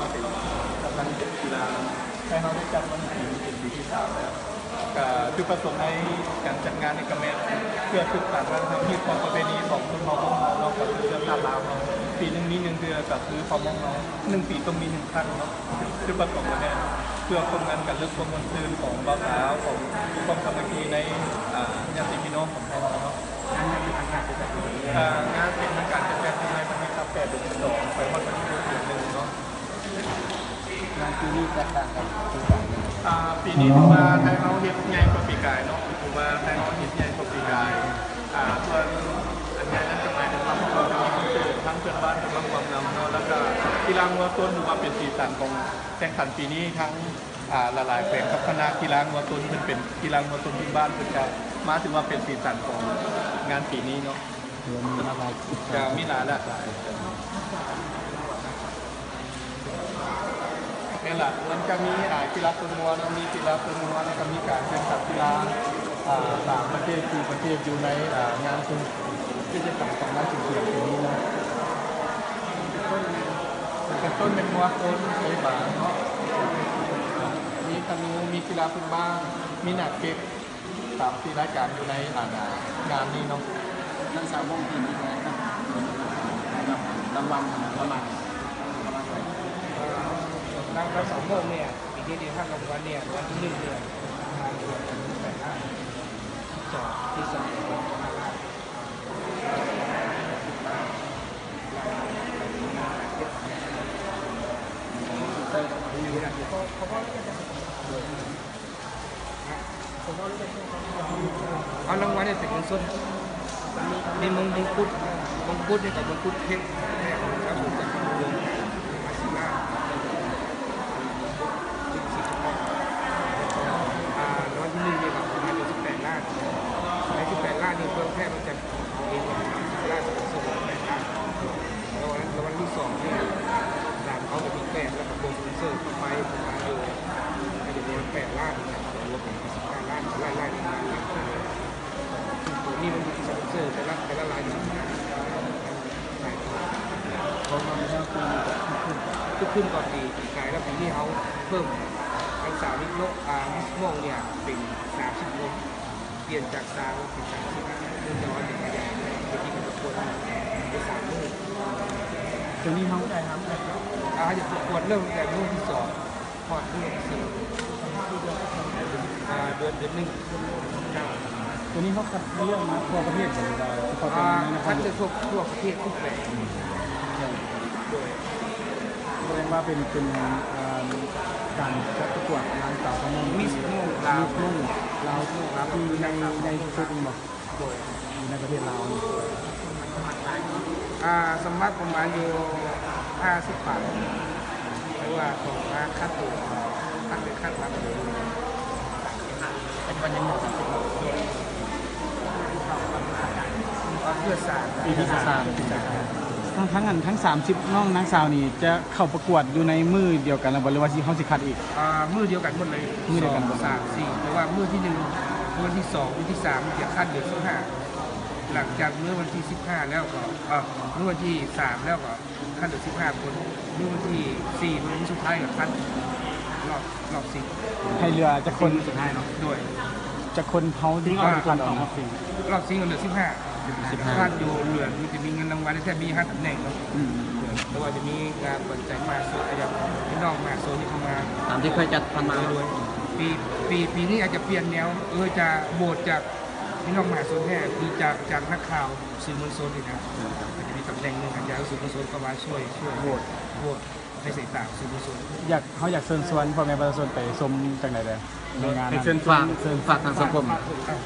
no ces กีฬา ไทยเฮาได้จัดมาในปีนี้เป็นปีที่สามแล้ว จุดประสงค์ในการจัดงานในครั้งนี้เพื่อสืบสานวัฒนธรรม ฮีตซอม ประเพณีของชนเผ่าม้งเฮาเนาะ ก็คือเรื่องการลาวเนาะ ปีหนึ่งมีหนึ่งเทื่อ ก็คือเผ่าม้งเฮา หนึ่งปีต้องมีหนึ่งครั้งเนาะ จุดประสงค์วันนี้เพื่อความงานกันเรื่องความม่วนซื่นของบ่าวสาวของความสามัคคีในอ่าญาติพี่น้องของไทยเราเนาะ งานเป็นทางการจะจัดขึ้น อ่างานเป็นทางการจะจัดขึ้นในวันที่สิบแปดเดือนสิบสองไปฮอดวันที่หนึ่งเดือนหนึ่งเนาะ งานปีนี้แตกต่างกับปีก่อนไหม อ่าปีนี้ถือว่าไทยเฮาเฮ็ดใหญ่กว่าปีกายเนาะ ถือว่าไทยเฮาเฮ็ดใหญ่กว่าปีกาย อ่าส่วนอันใหญ่นั้นก็หมายถึงว่าพวกเราจะมีคอนเสิร์ตทั้งเพื่อนบ้านเพื่อนร่วมวงนำเนาะ แล้วก็กีฬาวัวต้นถือว่าเป็นสีสันของแข่งขันปีนี้ทั้ง หลายๆแขวงกับคณะกีฬางัวต้น เพิ่นเป็นกีฬางัวต้นพื้นบ้าน เพิ่นจะมาถือว่าเป็นสีสันของงานปีนี้เนาะ จะมีหลายหลากหลาย นี่แหละ มันจะมีอ่ากีฬาต้นงัวเนาะ มีกีฬาต้นงัว แล้วก็มีการแข่งขันกีฬาอ่าต่างประเทศ คือประเทศอยู่ในอ่างานกิจกรรมของงานเฉลิมฉลองปีนี้เนาะ เป็นต้นเป็นงัวต้นไทยบางเนาะ มีธนู มีกีฬาพื้นบ้าน มีหมากเก็บ สามสี่รายการอยู่ในอ่างานนี้เนาะ นักสาววงทีมอะไรครับ รางวัลรางวัล นักสาววงเนี่ยปีนี้ที่ท่านรางวัลเนี่ยวันที่หนึ่งเนี่ยทางเดือนแปดห้าสองที่สอง เอารางวัลเนี่ยเป็นเงินสด มีมงมงกุฎ มงกุฎเนี่ยกับมงกุฎเพชรเนี่ยของเจ้าคุณจักรพรรดิวงศ์มหาศิลา อ่ารางวัลที่หนึ่งเนี่ยกับประมาณสิบแปดล้าน ในสิบแปดล้านนี่เมืองแพร่มันจะเอาเองประมาณสิบล้าน สปอนเซอร์ประมาณแปดล้าน แล้ววันนั้นรางวัลที่สองเนี่ยตามเขาจะมีแปดแล้วก็บวกสปอนเซอร์เข้าไปประมาณอยู่น่าจะประมาณแปดล้านนะครับรวมเป็นสิบห้าล้านไล่ไล่ประมาณนั้น ตัวนี้มันมีสปอนเซอร์แต่ละแต่ละรายการเขาทำให้เราคือทุกขึ้นก่อนปีปีกายแล้วปีนี้เขาเพิ่มอันสาวนิดนกอ่านิดม่วงเนี่ยเป็นสามสิบนกเปลี่ยนจากสาวเป็นสามสิบเริ่มจะร้อยเป็นขยายเป็นที่เป็นตัวคนเป็นสามลูก ตัวนี้เขาได้ครับ อาจจะประกวดเริ่มตั้งแต่เมื่อวันที่สอง พอดเรื่องสี่อ่าเดือนเดือนหนึ่งเจ้า ตัวนี้เขาคัดเลือกมาทั่วประเทศหรือว่าเฉพาะแต่ อ่า ในนครหลวง คัดเลือกทั่วทั่วประเทศทุกแขวงโดย แสดงว่าเป็นเป็นอ่าการจัดประกวดนางสาวประมง Miss ม่วงลาว Miss ม่วงลาว ม่วงลาว ที่ในในที่สุดนี่บอก โดย อยู่ในประเทศลาวนี่ อ่าสมัครประมาณอยู่ห้าสิบปลายหรือว่าของมาคัดตัวคัดเป็นคัดมาเป็น ปัจจุบันยังอยู่สามสิบ เพื่อสาร ปีที่สาม ปีที่สาม ทั้งทั้งอันทั้งสามสิบน้องนางสาวนี่จะเข้าประกวดอยู่ในมื้อเดียวกันหรือเปล่า หรือว่าสิเฮาสิคัดอีก อ่ามื้อเดียวกันหมดเลย มื้อเดียวกันหมดเลย สองสามสี่แต่ว่ามื้อที่หนึ่งมื้อที่สองมื้อที่สามจะคัดเหลือสิบห้า หลังจากเมื่อวันที่สิบห้าแล้วก็เอ่อเมื่อวันที่สามแล้วก็คัดเหลือสิบห้าคนเมื่อวันที่สี่เป็นวันสุดท้ายก็คัดรอบรอบสิบ ให้เหลือจักคน สุดท้ายเนาะโดย จักคนเขาที่ อ่า เขาคัดออกนะ รอบสิบก็เหลือสิบห้า สิบห้า คัดอยู่เหลือมันจะมีเงินรางวัลแค่มีห้าตำแหน่งเนาะ อืม แต่ว่าจะมีการเปิดใจมหาชนอย่างพี่น้องมหาชนที่เข้ามา ตามที่เคยจัดผ่านมา โดยปีปีปีนี้อาจจะเปลี่ยนแนวเออจะโหวตจากพี่น้องมหาชนแท้คือจากจากนักข่าวสื่อมวลชนนี่นะอาจจะมีตำแหน่งหนึ่งอาจจะเอาสื่อมวลชนเข้ามาช่วยช่วยโหวตโหวตให้เสร็จตามสื่อมวลชน อยากเขาอยากเชิญชวนพ่อแม่ประชาชนไปชมจังไหนเลยในงานนั้น เชิญชวน ฝากฝากทางสังคม ฝาก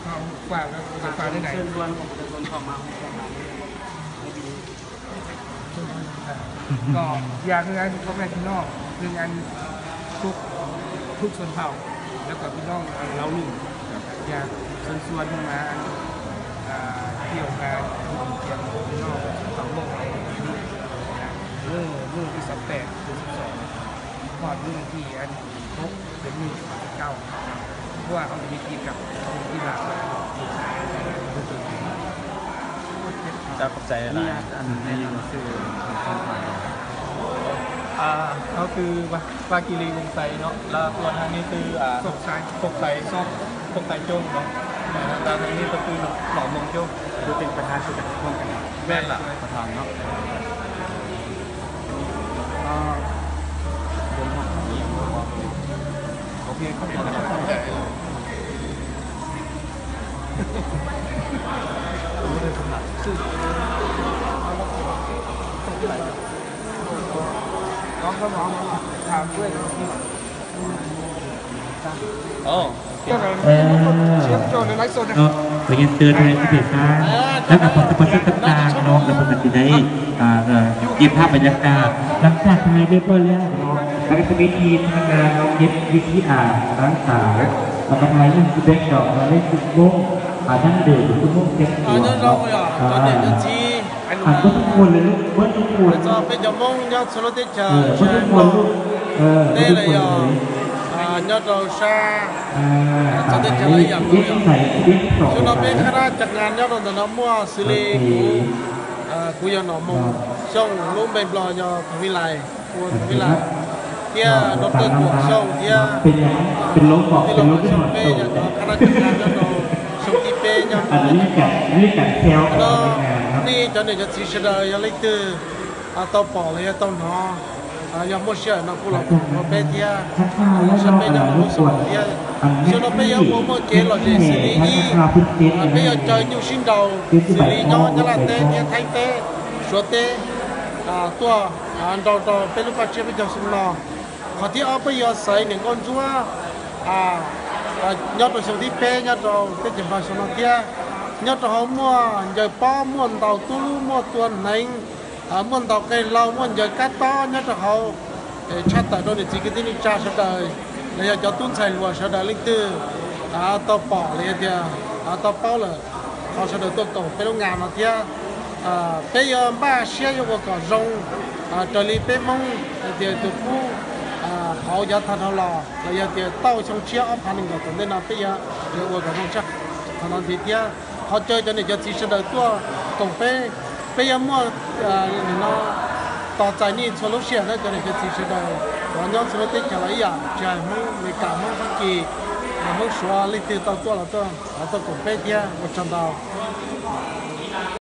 ฝากแล้วฝากได้ไหน เชิญชวนประชาชนเข้ามา ก็อยากให้พ่อแม่พี่น้องเรื่องอันทุกทุกชนเผ่า แล้วก็พี่น้องเราหนึ่งอยากเชิญชวนมาอ่าเที่ยวงานเตรียมพี่น้องสองโมงอะไรอย่างนี้เมื่อเมื่อที่สิบแปดถึงสิบสองพอดเมื่อที่อันหกเดือนหนึ่งเก้าเพราะว่าเขาจะมีกิจกรรมที่หลากหลาย จะขอบใจหลาย อันนี้ก็คือ อ่าก็คือว่าว่ากิรีวงไซเนาะแล้วตัวทางนี้คืออ่า โคกไซ โคกไซโคกไซจงเนาะแล้วทางนี้ก็คือหนองหนองมงจง คือเป็นประธานชุดจัดร่วมกัน แม่นล่ะ ประธานเนาะ อ่า เดี๋ยวนะ โอเคครับ อ๋อ เออ เนาะ ขออนุญาตเตือนให้ผู้โดยสาร แล้วก็ขอสปอนเซอร์ต่างๆเนาะ แล้วพวกกันจะได้ อ่า เอ่อ เก็บภาพบรรยากาศ หลังจากถ่ายเรียบร้อยแล้วเนาะ Các cái kênh tin nhắn, nó viết cái ký ả đáng tả và các hai những cái bên trong nó lấy sự mong và đang để được cái mong cái của nó. Nyob zoo cov niam cov txiv, txog peb cov Hmoob nyob txhua lub teb chaws, teb los yog nyob rau sab txhua teb chaws los ib yam nkaus. Xyoo no peb qhab dab cov nas nyob rau ntawm no muaj xws li kuv, kuv yog Nom Moo Xyooj, lub npe Nplog yog Thaum Vij Lais, ua Thaum Vij Lais, thiab Dr. Tuam Xyooj thiab tij laug Xyooj, peb yog cov qhab dab cov nas nyob rau xyoo thib peb nyob rau no. Nej cov niam cov txiv sawv daws yog leej twg tau pom los yog tau hnov, yog muaj sij hawm no kuj los koom rau peb thiab, saib peb nyob hauv lub xyoo no thiab. Xyoo no peb yuav ua muaj kev lom zem xws li ib, peb yuav caw nyuj sib nraus xws li nyob Nyab Laj teb thiab Thaib teb, Suav teb tuaj nrau rau peb lub paj tsiab peb caug xyoo no. Qhov thib ob peb yuav xaiv niam nkauj ntsuab nyob rau xyoo thib peb nyob rau teb chaws nplog xyoo no thiab. Nyob rau hauv muaj ncaws pob, muaj ntaus tub, muaj tua hneev, muaj ntaus qe hlau, muaj ncaws kab tob nyob rau hauv. Tshaj tawm rau niam txiv kwv tij neej tsa sawv daws los yog cov tub ntxhais hluas sawv daws leej twg tau pom los yog tias tau paub lawm, thov sawv daws tuaj koom peb lub nas no thiab. Peb yuav npaj siab yuav ua kom zoo raws li peb Hmoob hais tias tus kub hauv yav tag dhau los los yog tias tauj xyoo tshiab ob phav nees nkaum tom ntej no peb yuav ua kom zoo tshaj qhov no ntxiv thiab. Thov caw cov niam cov txiv sawv daws tuaj koom peb, peb yuav muaj nim no tos txais nej txhua lub sij hawm na cov niam cov txiv sawv daws, uas nyob txhua lub teb chaws los ib yam, tsis hais Hmoob Amelikas, Hmoob Fab Kis, Hmoob Suav, leej twg tau tuaj los tuaj, thov tuaj koom peb thiab, ua tsaug ntau.